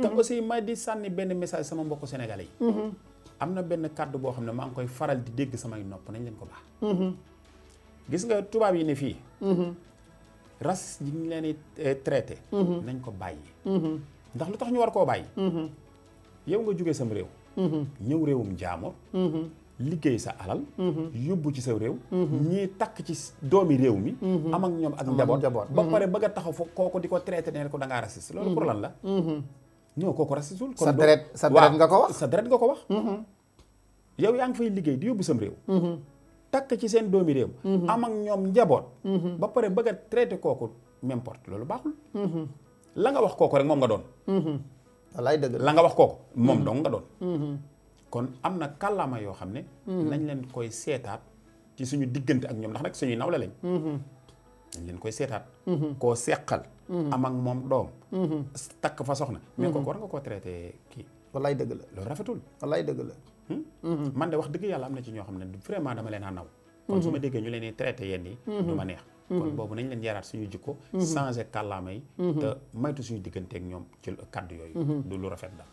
te aussi ma di sànni benn message sama mbokku sénégalais yi am na benn kàddu boo xam ne maa ngi koy faral di dégg samay nopp nañ leen ko baax gis nga tubaab yi ne fii race yi ñu leen di traité nañ ko bàyyi ndax lu tax ñu war koo bàyyi yow nga jógee sam réew ñëw réewum jaamur liggéey sa alal yóbbu ci sa réew ñii takk ci doomi réew mi am ak ñoom ak njaboot ba pare bëgg a taxaw fo kooku di ko traité ne ko da ngaa raciste loolu pour lan la non kooku racistul sa deret nga ko wax sa deret nga ko wax yow yaa ngi fay liggéey di yóbbu sam réew takk ci seen doomi réew am ak ñoom njaboot ba pare bëgg a traité kooku n'importe loolu baaxul la nga wax kooku rek moom nga doon wallaay dëgg la nga wax kooku moom dong nga doon kon am na kàllaama yoo xam ne nañ leen koy seetaat ci suñu diggante ak ñoom ndax nag suñuy nawle lañ nañ leen koy seetaat koo seqal am ak moom doom takk fa soxna mais kooku war nga koo traité kii wallaay dëgg la loolu rafetul wallaay dëgg la man de wax dëgg yàlla am na ci ñoo xam ne vraiment dama leen a naw kon su ma déggee ñu leen di traité yenn yi du ma neex kon boobu nañ leen yaraat suñu jikko changé kàllaama yi te maytu suñu digganteeg ñoom ci kaddu yooyu du lu rafet daal